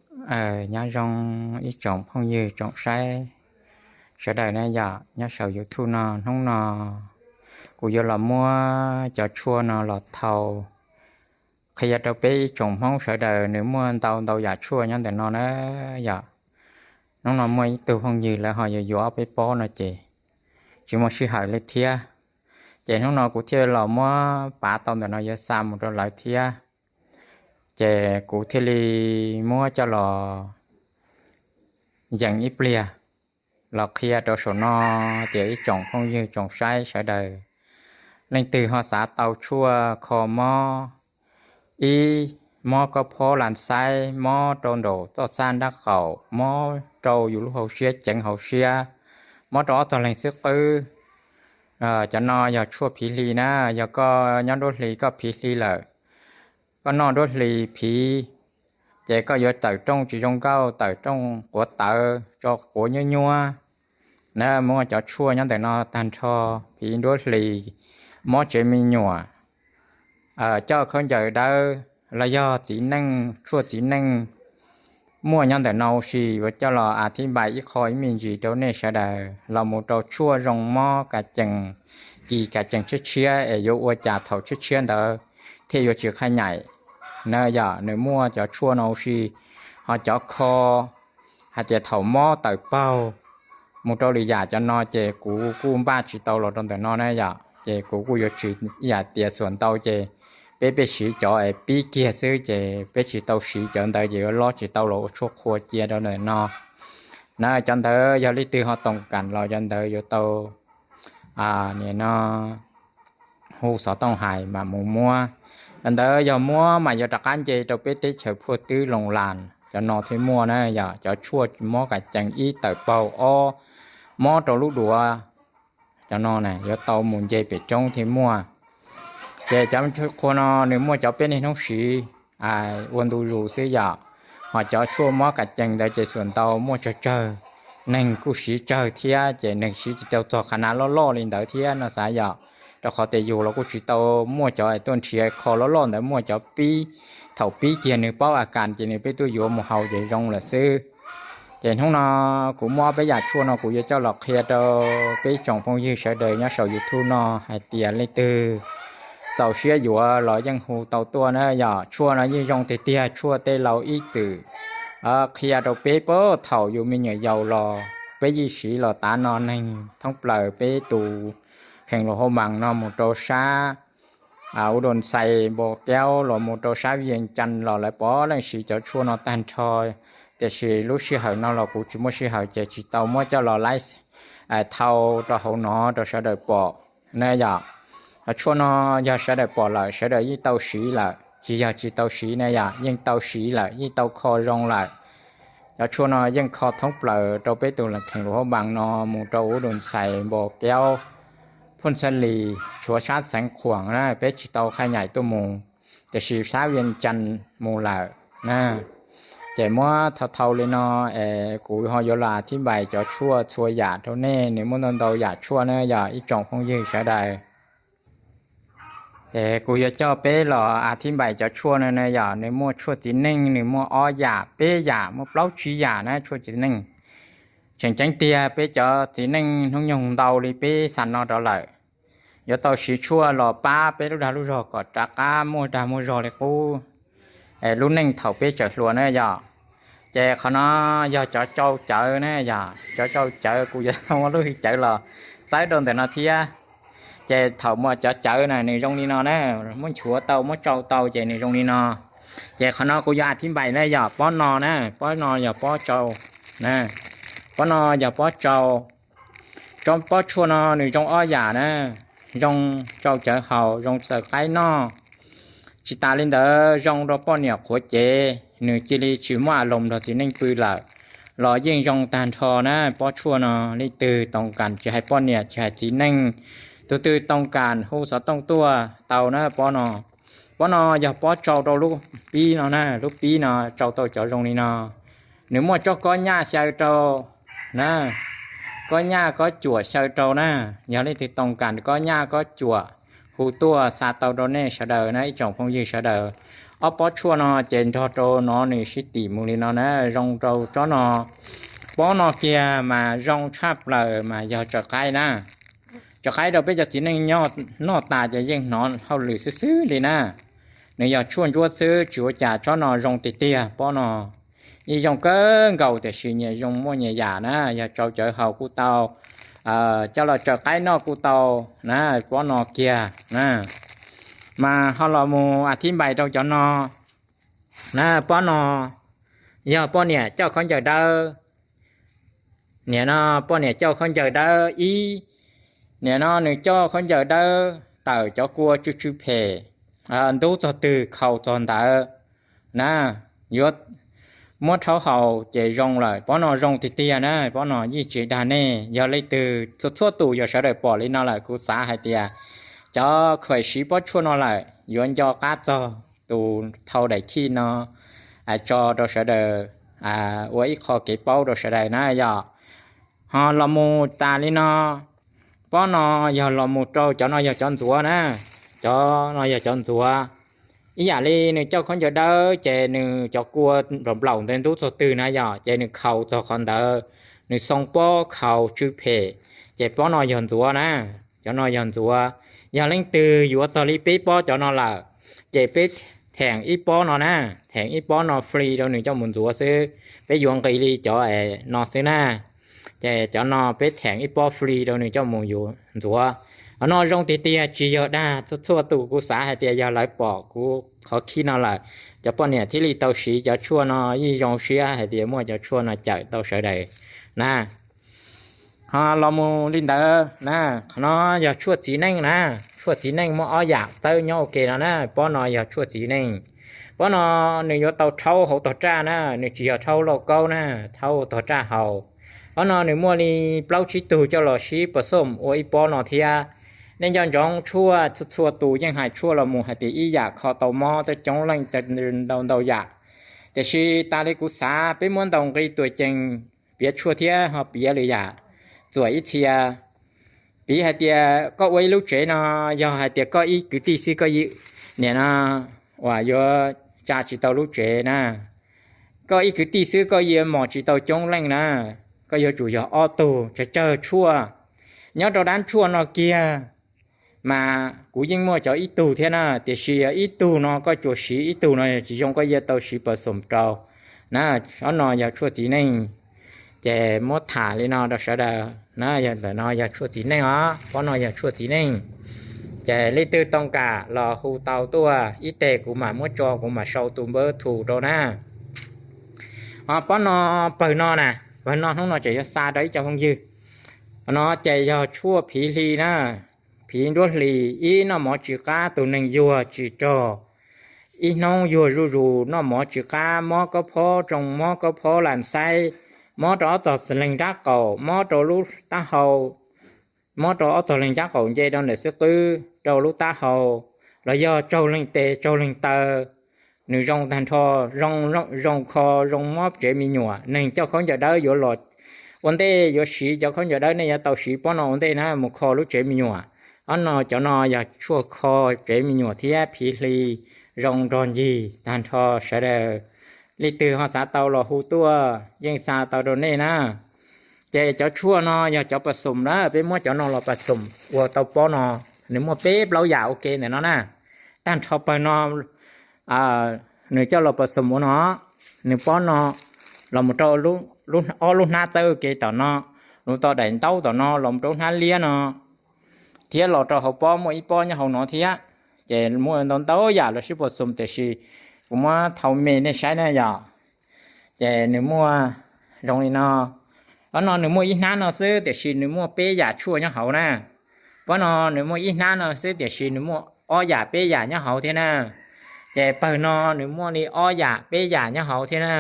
Nyob zoo ib tsoom phooj ywg tsoom saib sawv daws na yom, nyob saum YouTube no, hnub no kuv yuav los muab cov tshuaj no los thau qhia rau peb ib tsoom Hmoob sawv daws, nws muaj ntau ntau yam tshuaj nyob ntawm no na yom. Hnub no muaj ib tug phooj ywg lawv ho yuav yuav ob peb pob no ces tsis muaj sij hawm li thiab, ces hnub no kuv thiaj los muab pav tau ntawm no yuav xa mus rau lawv thiab, ces kuv thiaj li muab coj los yees ib pliag los qhia rau saum no, tias ib tsoom phooj ywg tsoom saib sawv daws, leej twg ho xav tau tshuaj kho mob, ib, mob kob phob las xaib, mob rau nraum txoj xab nrab qaum, mob rau yus lub hauv siab ceev hauv siab, mob rau ob txog leeg xwb qwb. Cov no yog tshuaj phiv hli na, yog koj nyob nruab hlis koj phiv hli lawm, koj noj nruab hlis phiv, ces koj yuav tawm rooj tsis zoo nkauj, tawm rooj quav tawv tso quav nyuab nyuab na. Muaj cov tshuaj nyob ntawm no tag nrho, phiv nruab hlis, mob tsev me nyuam, coj khaub ncaws dawb, los yog txiv neej, tshuaj txiv neej, muaj nyob ntawm no huv si yuav coj los a thib npais ib qho ib me ntsis rau nej sawv daws los mus rau tshuaj zoo mob ka cees, kis ka cees tshiab tshiab es yuav ua cas thaum tshiab tshiab ntawd thiaj yuav tsis qhia nyaim na yom. Nws muaj cov tshuaj no huv si, ho cov kho hais tias thaum mob tawm paug mus rau lwm yam cov no ces kuv kuj npaj tsis tau los rau ntawm no na yom, ces kuv kuj yuav tsis, yam tias xuas ntau ces peb peb siv cov es pib kiag xwb ces peb tsis tau siv cov ntawd ces yuav lob tsis tau los ua tshuaj qhua cia rau ntawm no na. Cov ntawd yog leej twg ho toom kam los cov ntawd yuav tau nim no hu xov tooj hais mam mus muab. Cov ntawd yog muab mas yuav rov qab nce rau peb teb chaws phuaj twb loo las, cov no thiaj muaj na yom. Cov tshuaj mob ka cees ib tawm paug, ob, mob rau lub duav, cov no yuav tau mus nce pem roob thiaj muaj. Ces cov tshuaj qhua no nws muaj cov peb niaj hnub siv ua ntu zus xwb yom, ho cov tshuaj mob ka cees ntawd ces xuas ntau muaj tsawg tsawg, neeg kuj siv tsawg thiab ces neeg siv tsis tau txog qhov nav loj loj li ntawd thiab no xav yom. Rau qhov tias yus los kuj tsis tau muaj cov tuaj nrhiav kho loj loj ntawd, muaj cov pib, thaum pib kiag nws paub a kas ces nws peb tuaj yuav mus haus ces zoo lawm xwb. Ces hnub no kuv muab ob peb yam tshuaj no kuv yuav coj los qhia rau peb tsoom phooj ywg sawv daws nyob saum YouTube no hais tias leej twg txaus siab yuav los yeej hu tau tuaj na yom. Tshuaj no yeej zoo tiag tiag, tshuaj tej laus ib txwm qhia rau peb puag thaum yus me nyuam yaus los peb yeej siv los tav no, neeg thoob plaws peb tus kheem lus hau mas no mus rau sab Ub Doo Xais, Npau Kaub los mus rau sab Vias Cas los lawv puav leej siv cov tshuaj no tag nrho. Tiam sis lub sij hawm no los kuv tsis muaj sij hawm ces tsis tau muab coj los laib thau rau hauv no rau sawv daws pom na yom. Cov tshuaj no yog sawv daws pom lawm sawv daws yeej tau siv lawm, tsis yog tsis tau siv na yom, yeej tau siv lawm, yeej tau kho zoo lawm. Cov tshuaj no yeej kho thoob plaws rau peb tus kheem lus hau mas no mus rau Ub Doo Xais, Npau Kaub, Phooj Xab Lis, tshuav sab Xeev Khuam na peb tsis tau qhia nyaim tuaj mus, tiam sis sab Vias Cas mus lawm na. Ces muab thau thau li no es kuv ho yuav los a thib npais cov tshuaj txhua yam rau nej, nws muaj ntau ntau yam tshuaj na yog ib tsoom phooj ywg sawv daws. Ces kuv yuav coj peb los a thib npais cov tshuaj no na yom. Nws muaj tshuaj txiv neej, nws muaj ob yam peb yam, muaj plaub tsib yam na tshuaj txiv neej. Tseem ceeb tiag peb cov txiv neej hnub nyoog ntau li peb xa no rov lawm, yuav tau siv tshuaj los pab peb lub dag lub zog kom rov qab muaj dag muaj zog li qub lub neej thaum peb tseem hluas na yom. Ces qhov no yog cov tsau cawv na yom, cov tsau cawv kuv yuav muab lub hwj cawv los txawb rau ntawm no thiab. Ces thaum muaj cov cawv na nws zoo li no na, muab nchuav tau muab tsau tau ces nws zoo li no. Ces qhov no kuv yuav a thib npais na yom, pob no na, pob no yog pob tsau na, pob no yog pob tsau. Pob tshuaj no nws zoo ob yam na, zoo tsau cawv haus, zoo txaws qaib noj. Tsis tas li ntawd zoo rau poj niam qhuav cev, nws cia li tsis muaj a loos nrog txiv neej pw lawm los yeej zoo tag nrho na. Pob tshuaj no leej twg tau kam, tsis hais poj niam tsis hais txiv neej, tus twg tau kam hu xov tooj tuaj tau na pob no. Pob no yog pob tsau rau lub pib no na, lub pib no tsau tau cov zoo li no. Nws muaj tsob kob nyaj xyaw rau na, kob nyaj kob cuam xyaw rau na. Yog leej twg tau kam kob nyaj kob cuam hu tuaj xa tau rau nej sawv daws na ib tsoom phooj ywg sawv daws. ob pob tshuaj no ces nrog rau no nws sib tim mus li no na, zoo rau tsob no. Pob no kiag mas zoo tshaj plaws mas yog tsaws qaib na. Tsaws qaib rau peb cov txiv neej noj tas ces yeej hnov hauj lwm xwb xwb li na. Nws yog tshuaj ntsuab xwb tsis ua cas, tsob no zoo tiag tiag pob no. Yeej zoo kawg nkaus tiam sis nyias zoo muaj nyias yam na, yog rau cawv haus kuj tau, coj los tsaws qaib noj kuj tau na, pob no kiag na. Mas ho los mus a thib npais rau cov no na, pob no yog poj niam coj khaub ncaws dawb. Nim no poj niam coj khaub ncaws dawb ib, nim no nws coj khaub ncaws dawb tawm cov kua tsw tsw phem, ntub txog twg khaus txog ntawd na, yuav muab rhaub haus ces zoo lawm. Pob no zoo tiag tiag na, pob no yeej tsis dag nej. Yog leej twg txhua txhua tus yog sawv daws pom li no lawm kuv xav hais tias cov khaws siv pob tshuaj no lawm yuav nco qab txog tus thau daim khij no tso rau sawv daws ua ib qho kev paub rau sawv daws na yom. Ho los mus tas li no, pob no yog los mus rau cov no yog cov ntxuav na, cov no yog cov ntxuav. Ib yam li nws coj khaub ncaws dawb ces nws cov kua nplaum nplaum ntawd ntub txog twg na yom, ces nws khaus txog qhov ntawd, nws xoo pob khaus tsw phem, ces pob no yog ntxuav na. Cov no yog ntxuav. Yog leej twg yuav txog li peb pob cov no lawm, ces peb theem ib pob no na, theem ib pob no free rau nws coj mus ntxuav xwb. Peb yuav nqis li cov no xwb na, ces cov no peb theem ib pob free rau nws coj mus yuav ntxuav. Qhov no zoo tiag tiag tsis yog dag, txhua txhua tus kuv xav hais tias yog lawv pom kuv qhov khib no lawm, cov poj niam thiaj li tau siv cov tshuaj no. Yeej zoo siab hais tias muaj cov tshuaj no cawm tau sawv daws na. Ho los mus li ntawd na, qhov no yog tshuaj txiv neej na. Tshuaj txiv neej muaj ob yam txawb nyob ua ke no na. Pob no yog tshuaj txiv neej. Pob no nws yuav tau rhaub hauv tog raj na, nws tsis yog rhaub lauj kaub na, rhaub tog raj haus. Pob no nws muaj li plaub tsib tug coj los sib pas xom ua ib pob no thiab. Nej nco ntsoov tshuaj txhua txhua tus yeej hais tshuaj los mus hais tias ib yam kho tau mob tej coob leej ntau ntau yam. Tiam sis tas li kuv xav peb muab ntaus nqi tuam cees piav tshuaj thiab ho piav lwm yam. Txuam ib txhia, piv hais tias koj ua ib lub tsev no, yog hais tias koj ib kwv tij xwb koj yeej, nim no uas yuav tsa tsis tau lub tsev na, koj ib kwv tij xwb koj yeej mos tsis tau coob leej na, koj yuav tsum yog ob tug tsawg tsawg tshuaj. Nyob rau dab tshuaj no kiag mas kuv yeej muaj cov ib tug thiab na, tiam sis ib tug no koj tsuas siv ib tug no tsis zoo koj yeej tau siv pas xom rau na. Ob no yog tshuaj txiv neej, ces muab tham li no rau sawv daws na, yog ntawm no yog tshuaj txiv neej os, pob no yog tshuaj txiv neej. Ces leej twg tau kam los hu tau tuaj ib teg kuv mam muab tso, kuv mam sau tus npawb thu rau na. Ho pob no, pawg no na, pawg no hnub no tseem yuav xa rau ib co phooj ywg. Qhov no ces yog tshuaj phiv hli na, phiv nruab hlis. Ib, noj mov tsis qab, tus neeg yuag tsis rog, ib hnub yuag zuj zus, noj mov tsis qab, mob kaub phob, tsoo mob kaub phob las xaib, mob rau ob txog leeg nrab qaum, mob rau lub taub hau, mob rau ob txog leeg nrab qaum nce rau ntawm xub qwb rau lub taub hau, los yog tsaug leeg tes tsaug leeg taw, nws zoo tag nrho, zoo kho, zoo mob tsev me nyuam. Neeg coj khaub ncaws dawb yuav los ua ntej yuav siv cov khaub ncaws dawb nej yuav tau siv pob no ua ntej na mus kho lub tsev me nyuam. Ob no, cov no yog tshuaj kho tsev me nyuam thiab phiv hli, zoo nrog ncig tag nrho sawv daws. Leej twg ho xav tau los hu tuaj yeej xa tau rau nej na. Ces cov tshuaj no yog cov pas xom na, peb muab cov no los pas xom ua tau pob no, nws muaj peb plaub yam ua ke ntawm no na. Tag nrho pawg no nws coj los pas xom ua no, nws pob no los mus rau ob lub hnab txawb ua ke tom no, los tau daim ntaub tom no, los mus rau lub hnab liab no, thiab los rau hauv pob muaj ib pob nyob hauv no thiab. Ces muaj ntau ntau yam los sib pas xom tiam sis kuv muab thau me nej saib na yom. Ces nws muaj zoo li no. Pob no nws muaj ib hnab no xwb tiam sis nws muaj peb yam tshuaj nyob hauv na. Pob no nws muaj ib hnab no xwb tiam sis nws muaj ob yam peb yam nyob hauv thiab na. Ces pawg no nws muaj li ob yam peb yam nyob hauv thiab na.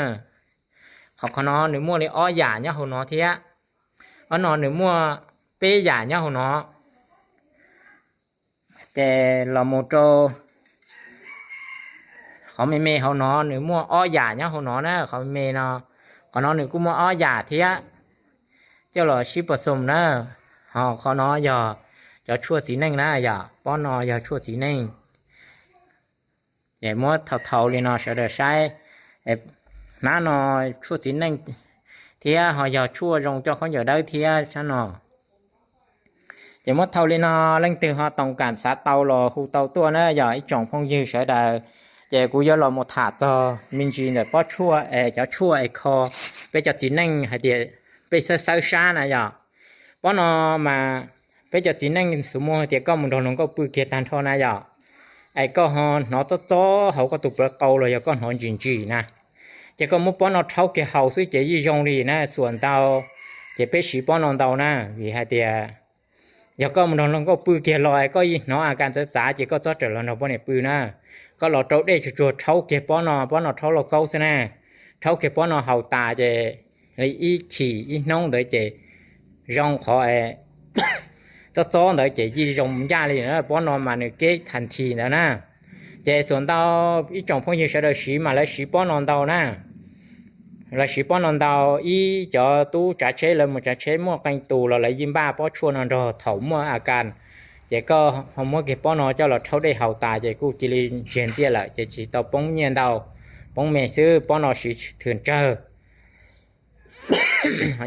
Qhov, qhov no nws muaj li ob yam nyob hauv no thiab. Pob no nws muaj peb yam nyob hauv no. Ces los mus rau qhov me me hauv no nws muaj ob yam nyob hauv no na, qhov me me no, qhov no nws kuj muaj ob yam thiab. Coj los sib pas xom na, ho qhov no yog cov tshuaj txiv neej na yom, pob no yog tshuaj txiv neej. Es muab thaum thaum li no sawv daws saib, hnab no tshuaj txiv neej thiab ho yog tshuaj zoo coj khaub ncaws dawb thiab sab no. Ces muab thaum li no, leej twg ho toom kam xav tau los hu tau tuaj na yog ib tsoom phooj ywg sawv daws. Ces kuv yuav los mus tham txog me ntsis ntawm pob tshuaj es cov tshuaj es kho peb cov txiv neej hais tias peb xawb xawb sab na yog. Pob no mas peb cov txiv neej xus muag tias koj mus nrog luag nkauj pw kiag tag nrho na yog, es koj ho hnov txob txob hauv koj tus plawv qau los yog koj hnov ntsim ntsim na, ces koj muab pob no rhaub kiag haus xwb ces yeej zoo li na. Xuas ntau, ces peb siv pob no ntau na, vim hais tias yog koj mus nrog luag nkauj pw kiag los koj yeej hnov a kas txawv txav ces koj txhob rawm los nrog poj niam pw na. Koj los rau dej tsuag tsuag rhaub kiag pob no, pob no rhaub lauj kaub xwb na. Rhaub kiag pob no haus tas ces li ib chim ib hnub ntawd ces zoo qhov txob txob ntawd ces yeej zoo ncaj li na. Pob no mas nws keb thas nthi ntawd na. Ces xuas ntau, ib tsoom phooj ywg sawv daws siv mas lawv siv pob no ntau na. Lawv siv pob no ntau, ib cov tub tsav tsheb lawv mus tsav tsheb muaj qee tus los lawv yeej npaj pob tshuaj no nrog thaum muaj a kas, ces koj ho muab kiag pob no coj los rhaub dej haus tas ces kuj cia li ntsiag ntxiaj lawm ces tsis tau poob nyiaj ntau, poob me xwb, pob no siv thwm tsawg.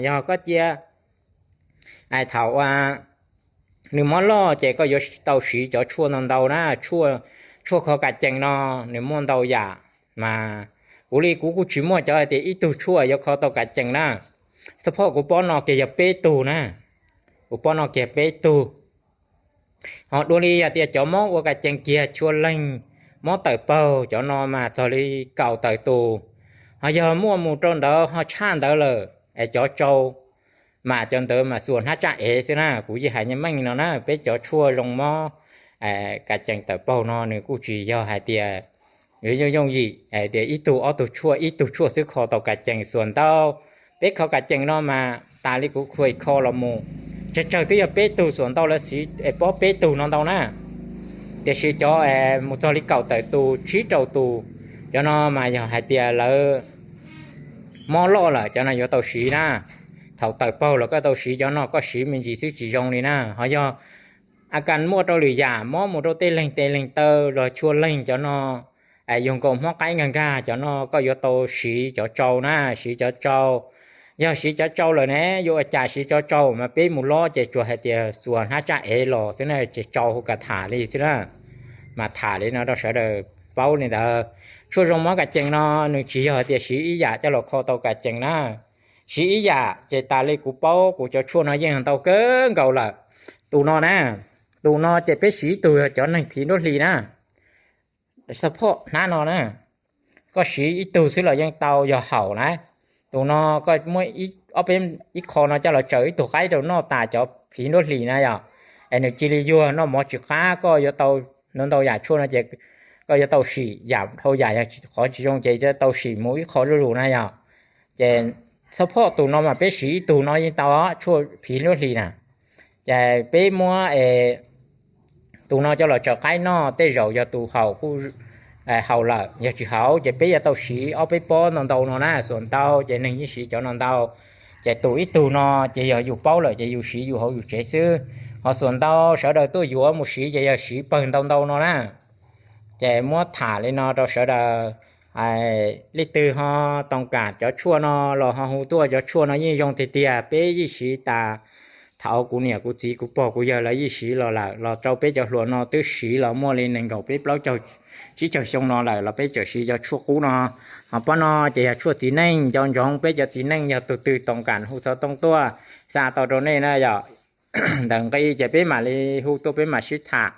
Yog koj cia, thaum nws mob loj ces koj yuav tau siv cov tshuaj no ntau na, tshuaj kho kas cees no nws muaj ntau yam, mas kuv li kuv kuj tsis muaj cov hais tias ib tug tshuaj yuav kho tau kas cees na. Xab phoj kuv pob no kiag yog peb tug na, kuv pob no kiag peb tug. Ho dua li yog tias cov mob ua kas cees kiag txhua leeg, mob tawm paug cov no mas txog li kaum tawm tus. Ho yog muaj mus rau ntawd ho tshaj ntawd lawm es cov tsau, mas cov ntawd mas xuas hnab tsaj ev xwb na. Kuv yeej hais meej meej no na, peb cov tshuaj zoo mob kas cees tawm paug no nws kuj tsis yog hais tias yuav yooj yooj yim hais tias ib tug ob tug tshuaj, ib tug tshuaj xwb kho tau kas cees. Xuas ntau, peb kho kas cees no mas tas li kuv khuam kho los mus, tsawg tsawg twb yog peb tug, xuas ntau lawv siv pob peb tug no ntau na. Tiam sis cov mus txog li kaum tawm tus, tsib rau tus, cov no mas yog hais tias lawv mob loj lawm cov no yuav tau siv na. Thaum tawm paug los koj tau siv, cov no koj siv me ntsis xwb tsis zoo li na. Ho yog a kas muaj rau lwm yam, mob mus rau tej leeg tes leeg taw los txhua leeg cov no yug nkaus mob qaib nkag nkag cov no koj yuav tau siv cov tsau na, siv cov tsau. Yog siv cov tsau lawm ne yuav ua cas siv cov tsau mas peb mus lob ces tsuas hais tias xuas hnab tsaj ev los xwb na, ces tsau hu kas tham li xwb na. Mas tham li no rau sawv daws paub li ntawd. Tshuaj zoo mob kas cees no nws tsis yog hais tias siv ib yam coj los kho tau kas cees na. Siv ib yam ces tas li kuv paub kuv cov tshuaj no yeej ntau kawg nkaus lawm. Tus no na, tus no ces peb siv ib tug cov neeg phiv nruab hlis na, xab phoj hnab no na, koj siv ib tug xwb los yeej tau yog haum na. Tus no koj muab ob peb ib qho no coj los tsaws ib tug qaib rau noj tas cov phiv nruab hlis na yog, es nws cia li yuag noj mov tsis qab, koj yuav tau ntau ntau yam tshuaj no ces koj yuav tau sim yam dhau yam, yog qhov tsis zoo ces yuav tau sim mus ib qho zuj zus na yog. Ces xab phoj tus no mas peb siv ib tug no yeej tau tshuaj phiv nruab hlis na. Ces peb muab tus no coj los tsaws qaib noj, tej zaum yog tus haum kuj haum lawm, yog tsis haum ces peb yuav tau siv ob peb pob ntau ntau no na. Xuas ntau ces neeg yeej siv cov no ntau. Ces tus ib tug no ces yog yus paub lawm ces yus siv yus hauv yus tsev xwb. Ho xuas ntau sawv daws tuaj yuav mus siv ces yog siv pawg ntau ntau no na. Ces muab tham li no rau sawv daws, leej twg ho toom kam cov tshuaj no los ho hu tuaj, cov tshuaj no yeej zoo tiag tiag, peb yeej siv tas. Thaum kuv niam kuv txiv kuv pog kuv yawg lawv yeej siv los lawm, los rau peb cov hluas no twb siv los muaj li nees nkaum peb plaub caug tsib caug xyoo no lawm los peb tseem siv cov tshuaj qub no. Ho pob no ces yog tshuaj txiv neej nco ntsoov, peb cov txiv neej yog tus twg toom kam hu xov tooj tuaj xa tau rau nej na yom. Ntawm nqi ces peb mam li hu tuaj peb mam sib tham.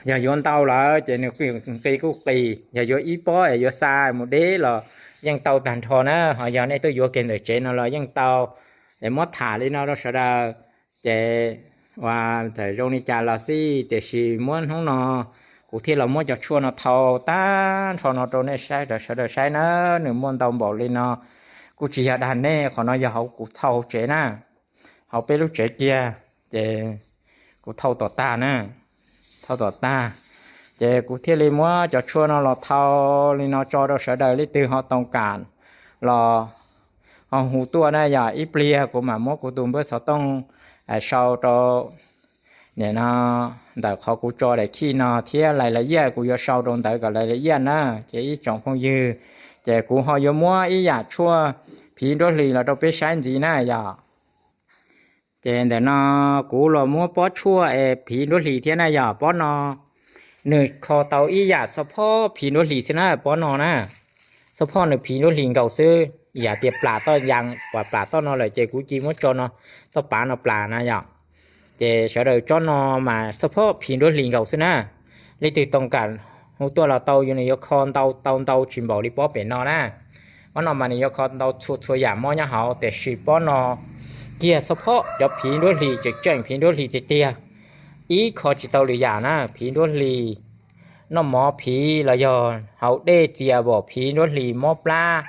Yog yuav ntau lawm ces nws nqi kuj qis, yog yuav ib pob es yuav xa mus deb los yeej tau tag nrho na. Ho yog nej tuaj yuav kiag ntawm tsev no los yeej tau. Es muab tham li no rau sawv daws, ces ua txawm zoo li cas los xij, tiam sis muab hnub no kuv thiaj los muab cov tshuaj no thau tag nrho no rau nej saib, rau sawv daws saib na. Nws muaj ntau npaum li no, kuj tsis yog dag nej, qhov no yog hauv kuv thau hauv tsev na, hauv peb lub tsev kiag, ces kuv thau tom tag na, thau tom tag, ces kuv thiaj li muab cov tshuaj no los thau li no tso rau sawv daws, leej twg ho toom kam los ho hu tuaj na yom. Ib pliag kuv mam muab kuv tus npawb xov tooj sau rau Nim no ntawm qhov kuv tso daim khij no thiab lais la iaj kuv yuav sau rau ntawd kom lais la iaj na. Ces ib tsoom phooj ywg, ces kuv ho yuav muab ib yam tshuaj phiv nruab hlis los rau peb saib ntxiv na yom. Ces ntawm no kuv los muab pob tshuaj es phiv nruab hlis thiab na yom. Pob no nws kho tau ib yam xab phob phiv nruab hlis xwb na, pob no na. Xab phob nws phiv nruab hlis nkaus xwb, yam tias plam txoj ya, plam txoj no lawm ces kuv cia muab tso no, txoj pav no plam na yom. Ces sawv daws, tsob no mas xab phob phiv nruab hlis nkaus xwb na. Leej twg tau kam hu tuaj los tau, yus nws yuav kho ntau tau ntau tsis npaum li pob pem no na. Pob no mas nws yuav kho ntau txhua txhua yam mob nyob hauv, tiam sis pob no kiag xab phob cov phiv nruab hlis tseem tseem phiv nruab hlis tiag tiag, ib kho tsis tau lwm yam na, phiv nruab hlis, noj mov phiv los yog haus dej txias vom phiv nruab hlis mob plab,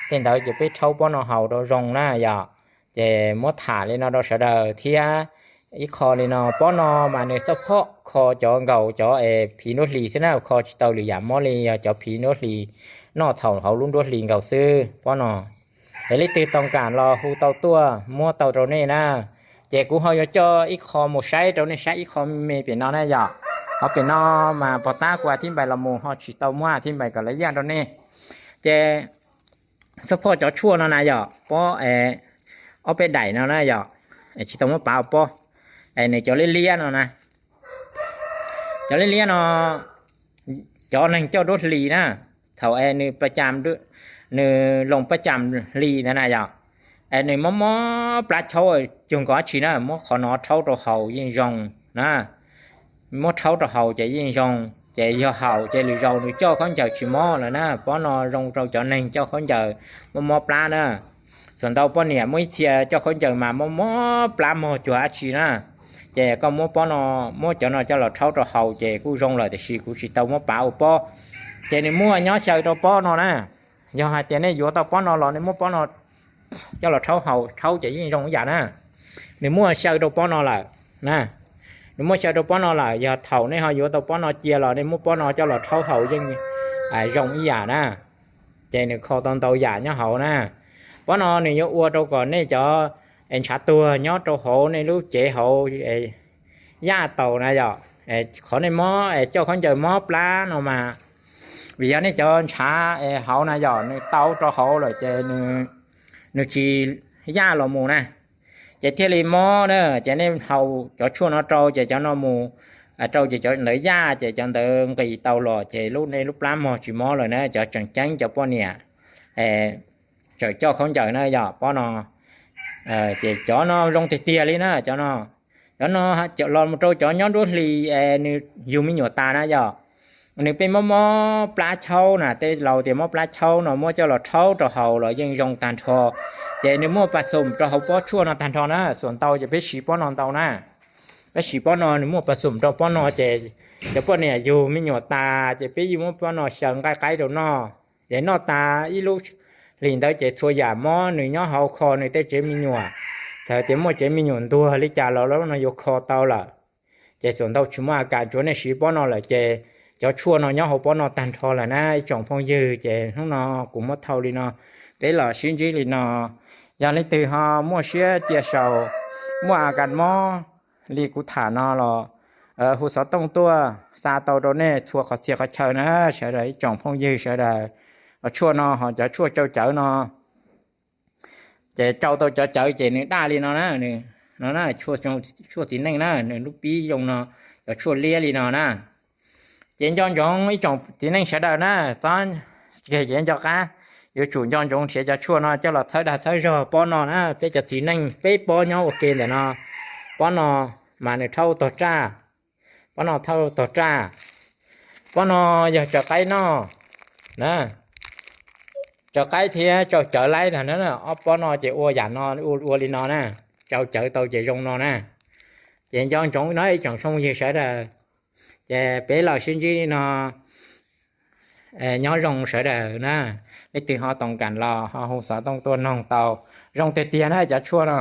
tej ntawd ces peb rhaub pob no haus rau zoo na yom. Ces muab tham li no rau sawv daws thiab. Ib qho li no, pob no mas nws xab phob kho cov nkaus cov es phiv nruab hlis xwb na, kho tsis tau lwm yam mob li, yog cov phiv nruab hlis noj thaum hauv lub nruab hlis nkaus xwb pob no. Es leej twg tau kam los hu tau tuaj muab tau rau nej na. Ces kuv ho yuav coj ib qho mus saib rau nej saib ib qho me me pem no na yom. Ho pem no mas pog tab kuv a thib npais los mus ho tsis tau muab a thib npais kom lawv yaj rau nej. Ces xab phob cov tshuaj no na yom, pob, ob peb daim no na yom, tsis tau muab pav ua pob. Es nws cov liab liab no na, cov liab liab no, cov neeg coj duab hli na, thaum es nws paj cam, nws loos paj cam hli ntawd na yom, es nws mob mob plab chaub, cuag nkaus dab tsi na, muab qhov no rhaub rau haus yeej zoo na. Muab rhaub rau haus ces yeej zoo, ces yog haus ces lwm zaus nws coj khaub ncaws tsis mob lawm na. Pob no zoo rau cov neeg coj khaub ncaws mob mob plab na. Xam ntau poj niam muaj ib txhia coj khaub ncaws mas mob mob plab mog cuag dab tsi na. Ces koj muab pob no, muab cov no coj los rhaub rau haus ces kuj zoo lawm, tiam sis kuv tsis tau muab pav ua pob. Ces nws muaj nyob xyaw rau pob no na. Yog hais tias nej yuav tau pob no los nej muab pob no coj los rhaub haus, rhaub ces yeej zoo ib yam na. Nws muaj xyaw rau pob no lawm na. Nws muaj xyaw rau pob no lawm, yog thaum nej ho yuav tau pob no cia los nej muab pob no coj los rhaub haus yeej zoo ib yam na. Ces nws kho tau ntau yam nyob hauv na. Pob no nws yuav ua rau kom nej cov ntshav tuag nyob rau hauv nej lub cev hauv yaj tau na yom. Qhov nej mob coj khaub ncaws mob plab no mas, vim yog nej cov ntshav hauv na yom, nws tau rau hauv lawm ces nws tsis yaj los mus na, ces thiaj li mob na. Ces nej haus cov tshuaj no rau ces cov no mus rau ces cov ntawd yaj, ces cov ntawd nqis tau los ces lub, nej lub plab mog tsis mob lawm na. Cov tseem ceeb cov poj niam tseem coj khaub ncaws na yom, pob no ces cov no zoo tiag tiag li na. Cov no, cov no los mus rau cov nyob nruab hlis es nws yug me nyuam tas na yom. Nws pheej mob mob plab chaub na, tej laus tias mob plab chaub no muab coj los rhaub rau haus los yeej zoo tag nrho. Ces nws muaj pas xum rau hauv pob tshuaj no tag nrho na, xam ntau ces peb siv pob no ntau na. Peb siv pob no, nws muaj pas xum rau pob no ces cov poj niam yug me nyuam tas ces peb yeej muab pob no xyaw nqaij qaib rau noj. Ces noj tas ib lub hlis ntawd ces txhua yam mob nws nyob hauv kho nws tej tsev me nyuam, txawm tias muaj tsev me nyuam ntuag li cas los lub no yuav kho tau lawm. Ces xam ntau tsis muaj a kas, tsuav nej siv pob no lawm ces cov tshuaj no nyob hauv pob no tag nrho lawm na ib tsoom phooj ywg. Ces hnub no kuv muab thau li no, peb los sib ntsib li no. Yog leej twg ho muaj siab cia saus, muaj a kas mob li kuv tham no los hu xov tooj tuaj xa tau rau nej txhua qhov txhia qhov chaw na sawv daws ib tsoom phooj ywg sawv daws. Cov tshuaj no ho cov tshuaj tsau cawv no, ces tsau tau cov cawv ces nws daj li no na, no, tshuaj txiv neej na, nws lub pib zoo no, cov tshuaj liab li no na. Ces nco ntsoov ib tsoom txiv neej sawv daws na, txhob keg cev nco qab, yuav tsum nco ntsoov nrhiav cov tshuaj no coj los txhawb dag txhawb zog pob no na. Peb cov txiv neej peb pob nyob ua ke ntawm no, pob no mas nws rhaub tog raj, pob no rhaub tog raj, pob no yog tsaws qaib noj na. Tsaws qaib thiab tsau cawv laib na, ob pob no ces ua yam no, ua li no na, tsau cawv tau ces zoo no na. Ces nco ntsoov no ib tsoom phooj ywg sawv daws. Ces peb los sib ntsib li no, nyob zoo sawv daws na. Leej twg ho toom kam los ho hu xov tooj tuaj noog tau. Zoo tiag tiag na cov tshuaj no.